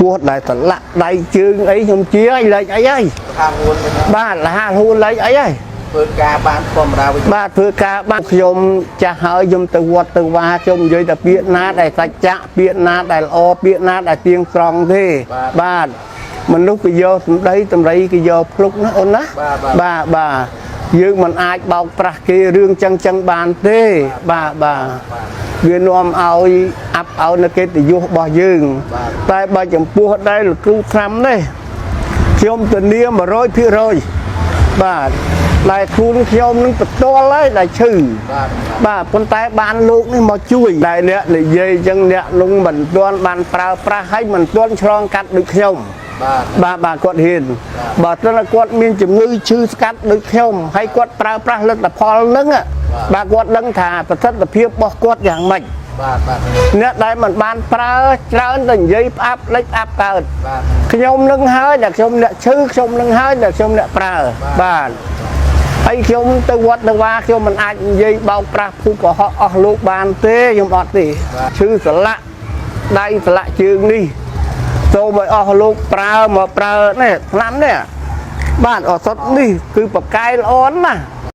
ពោះដែលត្រឡាក់ដៃជើងអីខ្ញុំជាឲ្យលែងអីហើយ ខាងហួនវិញណា បាទលហាហួនលែងអីហើយ ធ្វើការបានធម្មតាវិញ បាទធ្វើការបានខ្ញុំចាស់ហើយខ្ញុំទៅវត្តទៅវាខ្ញុំនិយាយតែពាក្យណាដែលសច្ចៈពាក្យណាដែលល្អពាក្យណាដែលទៀងត្រង់ទេបាទមនុស្សគេយកសម្ដីតម្រៃគេយកភ្លុកណាអូនណាបាទបាទយើងមិនអាចបោកប្រាស់គេរឿងចឹងចឹងបានទេបាទបាទវានាំឲ្យអាប់អោននៅកិត្តិយសរបស់យើងតែបើចំពោះដែលលោកគ្រូថ្នាំនេះខ្ញុំធានា100%បាទដែលខ្លួនខ្ញុំនឹងផ្ទាល់ហើយដែលឈឺ បាទ បាទប៉ុន្តែបានលោកនេះមកជួយដែលអ្នកនិយាយអញ្ចឹងអ្នកលងមិនទាន់បានប្រើប្រាស់ហើយមិនទាន់ឆ្លងកាត់ដូចខ្ញុំ បាទ បាទបាទគាត់ហ៊ានបើទោះតែគាត់មានជំងឺឈឺស្កាត់ដូចខ្ញុំហើយគាត់ប្រើប្រាស់លទ្ធផលហ្នឹងបាទគាត់ដឹងថាប្រសិទ្ធភាពរបស់គាត់យ៉ាងម៉េច បាទបាទ អ្នកដែលមិនបានប្រើច្រើនតែនិយាយផ្អាប់លិចផ្អាប់កើត បាទ ខ្ញុំនឹងហើយដែលខ្ញុំអ្នកឈឺខ្ញុំនឹងហើយដែលខ្ញុំអ្នកប្រើបាទហើយខ្ញុំទៅវត្តទៅវាខ្ញុំមិនអាចនិយាយបោកប្រាស់ភូកុហកអស់លោកបានទេខ្ញុំអត់ទេឈឺសន្លាក់ដៃសន្លាក់ជើងនេះសូមឲ្យអស់លោកប្រើមកប្រើនេះថ្នាំនេះបាទឱសថនេះគឺបកែល្អណាស់